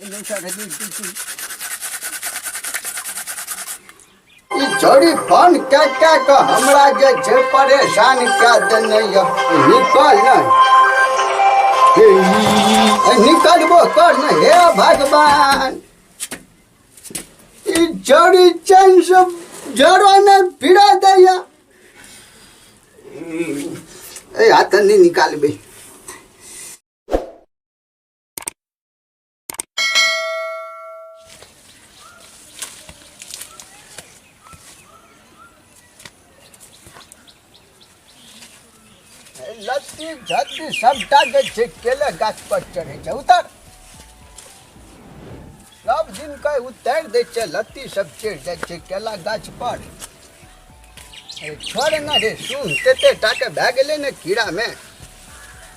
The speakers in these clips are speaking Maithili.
ई छोड़ी फोन कए कए कऽ हमरा जे छै परेशान कए देने यऽ। निकल ने, निकलबो कर ने। हे भगवान, ई छोड़ी चैन से जरो ने फिरा दैया। ए हाथ नहीं निकालबे। लत्ती झत्ती सबटा जे छै केले गाछ पर चढ़ै छै। उतर सब दिन के उतारि दै छै, लत्ती सब चढ़ि जाइ छै केला गाछ पर। छोड़ ने रे, सुन तेते टाके भए गेलै ने कीड़ामे।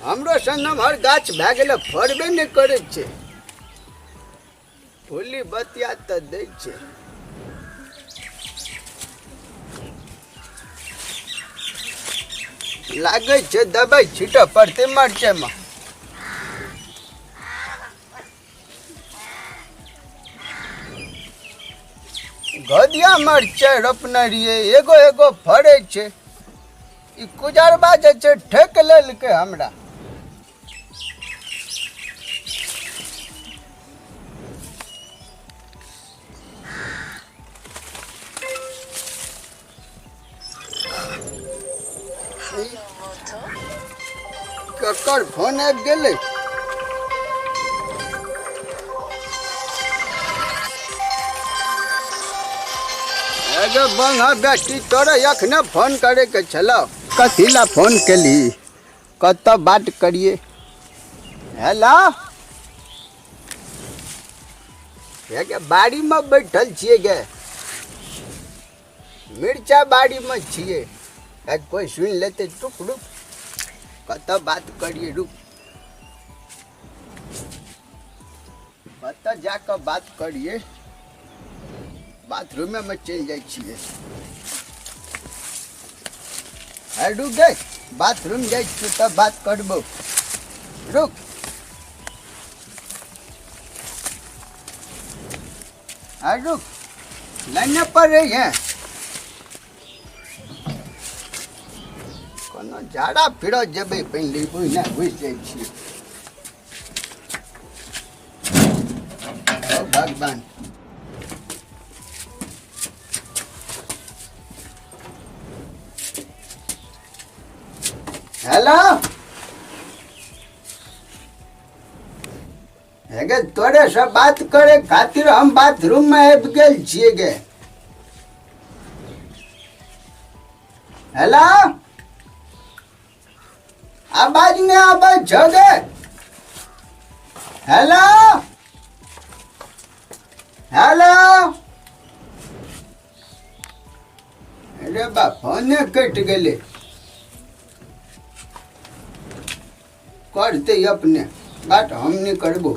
हमरो सन नमहर गाछ भए गेलै, फड़बे नहि करै छै। फुल्ली बतिया तऽ दै छै। लागै छै दबाइ छीटऽ पड़तै मरचैमे। घदिया मरचाइ रोपने रहियै, एगो एगो फड़ै छै। ई कुजरबा जे छै ठकि लेलकै हमरा। ककर फोन आबि गेलै? अरे बंगा बेटी, तोरे एखने फोन करैके छलौ। कथी ला फोन केली? कतऽ बात करिए? हेलो, हे गे, बाड़ीमे बैठल छियै गे, मिर्चा बाड़ीमे छियै। कोइ सुनि लेतै। रुक रुक, कतऽ बात करिए? रुक, कतऽ जा कऽ बात करिए? बाथरूमेमे चलि जाइ छियै। है रुक गे, बाथरूम जाइ छियै तब बात करबो। रुक। है रुक, लाइने पर रहिए। कोनो झाड़ा फिरऽ जेबै पहिले ओहिना घुसि जाइ छियै। ओ भगवान, हेलो, हे गे, तोरे से बात करे खातिर हम बाथरूम में आबि गेल छियै गे। हेलो, आवाज नहि आबै छौ गे? हेलो हेलो, अरे बा, फोने कटि गेलै। करतै अपने बात, हम नहि करबो।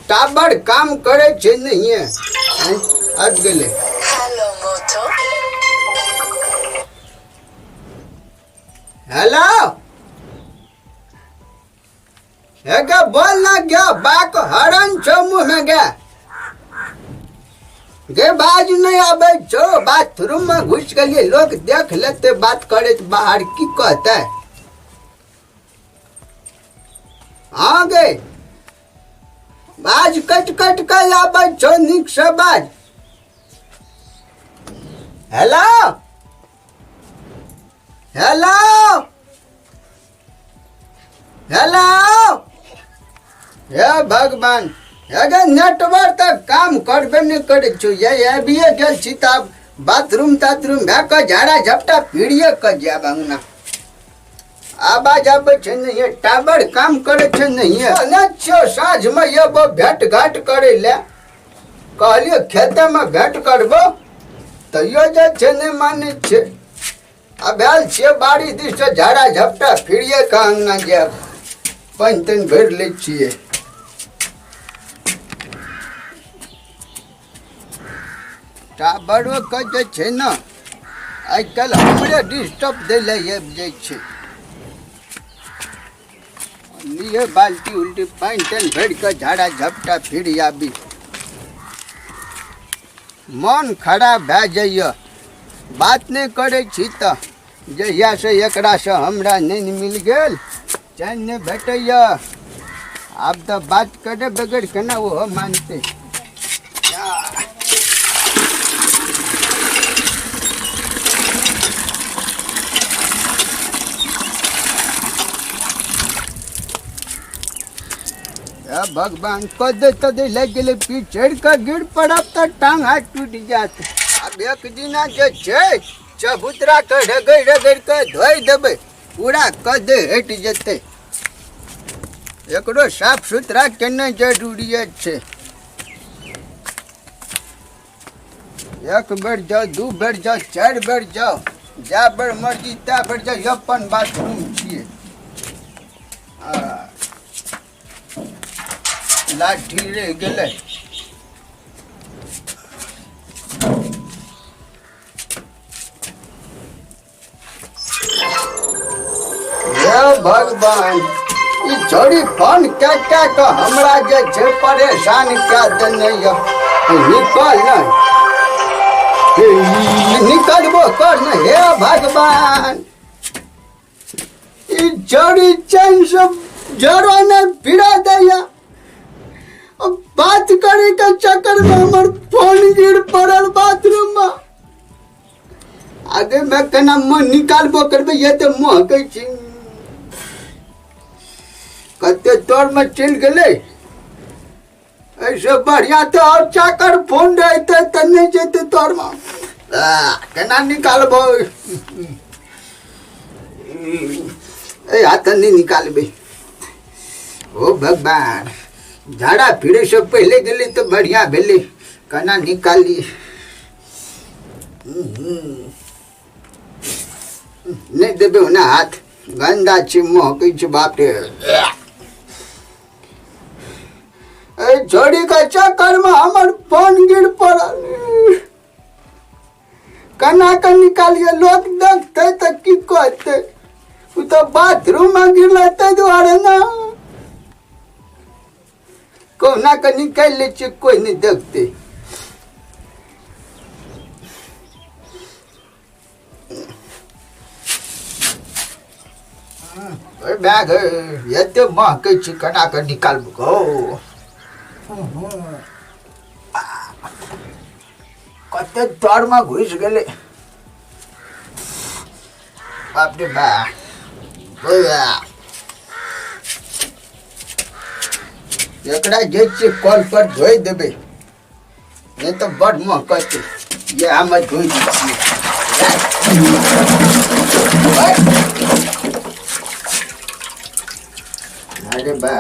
टावर काम करै छै नहिए। आबि गेलै। हेलो हेलो, हे गे, बोल ना गया। बाक हरन छौ मुँह में गे। गे, बाज नहीं आबै छौ? बाथरूम में घुसि गेलियै, लोक देख लेतै बात करैत बाहर, की कहतै? हाँ गे, बाज, कटि कटि कऽ आबै छौ, नीक से बाज। हेलो हेलो हेलो, हे भगवान। हे गे, नेटवर्क तऽ काम करबे नहि करै छौ। ये आबिए गेल छी तऽ आब बाथरूम ताथरूम भए कऽ झाड़ा झपटा फिरिए कऽ जायब अङ्गना। आवाज आबै छै नहिए, टावर काम करै छै नहिए। कहने छियौ साँझमे एबो भेँट घाट करै लए, कहलियै खेतेमे भेँट करबो, तैयो जे छै नहि मानै छै। आब आयल छियै बाड़ी दिससँ झाड़ा झपटा फिरिए कऽ अङ्गना जायब। पानि तानि भरि लै छियै। टावरोके जे छै ने आइ काल्हि हमरे डिस्टर्ब दै लए आबि जाइ छै। लिए बाल्टी उल्टी पानि तानि भरि कऽ झाड़ा झपटा फिर आबी। मन खराब भए जाइए, बात नहि करै छी तऽ। जहियासँ एकरासँ हमरा नहि मिल गेल, चैन नहि भेटैए। आब तऽ बात करे बगैर केना ओहो मानतै? हे भगवान, कदे तदे लागि गेलै, पीठ चढ़ि कऽ गिर पड़ब तऽ टांग हाथ टूटि जायत। आब एक दिना जे छै चबूतरा के रगड़ि रगड़ि कऽ धोइ देबै, पूरा कदे हटि जेतै। एकरो साफ सुथरा केनाइ जरूरिए छै। एक बेर जाउ, दू बेर जाउ, चारि बेर जाउ, जा बेर मर्जी ता बेर जाउ, अपन बाथरूम छियै। आ लाठी रहि गेलै। हे भगवान, ई छोड़ी फोन कए कए कऽ हमरा जे छै परेशान कए देने यऽ। निकल ने, निकलबो कर ने। हे भगवान, ई छोड़ी चैन से जरो ने फिरा दैया। बात करे के चक्कर में हमर फोन गिर पड़ल बाथरूम में। आगे में केना मुँह निकालबो करबै? ये तऽ महकै छै। कते तोरमे चलि गेलै। एहिसँ बढ़िआँ तऽ आओर चाकर फोन रहितै तऽ नहि जेतै तोरमे। केना निकालबै? एहि हाथ नहि निकालबै। ओ भगवान, झाड़ा फिरैसँ पहिले गेलै तऽ बढ़िआँ भेलै। केना निकाली? नहि देबै ओना हाथ, गन्दा छै, महकै छै। बाप रे, एहि छोड़ीके चक्करमे हमर फोन गिर पड़ल। केना कऽ निकालियै? लोक देखतै तऽ की कहतै? ओ तऽ बाथरूममे गिरलै, ताहि दुआरे ने। कहुना कऽ निकालि लै छियै, कोइ नहि देखतै। ओहि बैग एते महकै छै, केना कऽ निकालबो गौ? कते तरमे घुसि गेलै। बाप रे बा। एकरा जे छियै कल पर धोइ देबै, नहि तऽ बड महकतै। इएह हम धोइ दै छियै। अरे बा,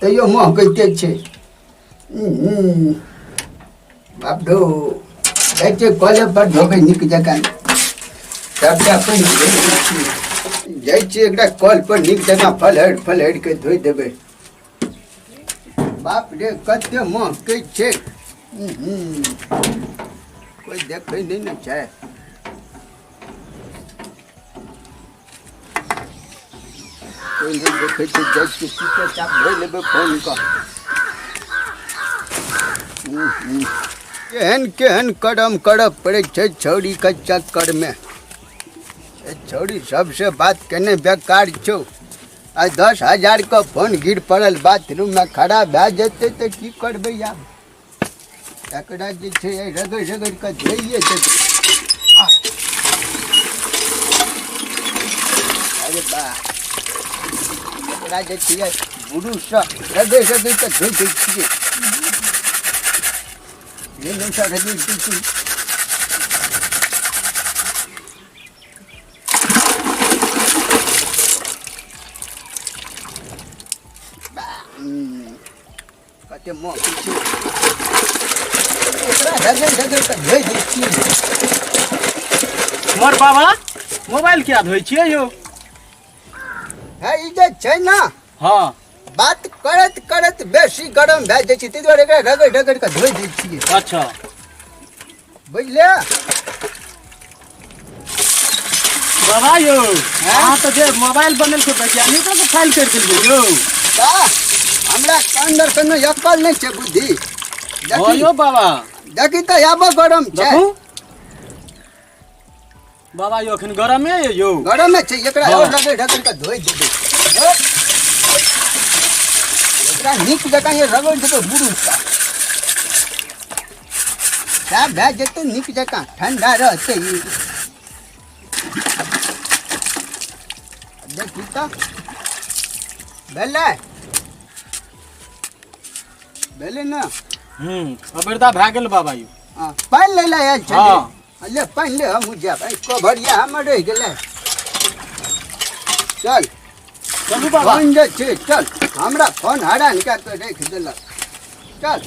तैयो महकैते छै। बाप धो जाइ छियै कले पर, धोबै नीक जकाँ सबटा पानि धोइ दै छियै। जाइ छियै एकरा कल पर नीक जकाँ फलहरि फलहरि के धोइ देबै। बाप रे, कते महकै छै। कोइ देखै नहि ने छै। कोइ नहि देखै छै। जाइ छियै, चुपे चाप धोइ लेबै फोनके। केहन केहन करम करऽ पड़ै छै छौड़ीके चक्करमे। ए छौड़ी सबसे बात केने बेकार छौ। आ 10,000के फोन गिर पड़ल बाथरूममे, खराब भए जेतै तऽ की करबै आब? एकरा जे छै रगड़ि रगड़ि कऽ धोइए देबै। अरे बा, एकरा जे छै बुरुशसँ रगड़ि रगड़ि कऽ धोइ दै छियै। रगड़ि दै छियै। कते महकै छै। ओकरा रगड़ि रगड़ि कऽ धोइ दै छियै। मोर बाबा, मोबाइल किया धोइ छियै यौ? हे, ई जे छै ने, बात करैत करैत बेसी गरम भए जाइ छै, ताहि दुआरे एकरा रगड़ि रगड़ि कऽ धोइ दै छियै। बुझलियै? बाबा यौ, अहाँ तऽ जे मोबाइल बनेल के वैज्ञानिक के फाइल कर देलियै यौ। का हमरा अंदर कोनो अकल नहि छै, बुद्धि? हँ। देखी। यौ बाबा। देखी तऽ, आबो गरम छै। देखू बाबा यौ, अखन गरमे यऽ यौ। गरमे छै एकरा। हँ। और रगड़ रगड़ कऽ धोइ देबै। ओ, एकरा नीक जकाँ ये रगड़ देबै बुरुश का, सएह भए जेतै, नीक जकाँ ठंडा रहतै ई। देखी तऽ, भेलै, भेलै ने? अबेरदा भए गेल बाबा यौ। हँ, पानि लै लए आयल छलियै। हँ। ले पानि ले, हमहूँ जायब। एहि कभरिया हमर रहि गेलै, चल। चलू बाबा। फोन जे छै, चल, हमरा फोन हरान कए कऽ राखि देलक, चल।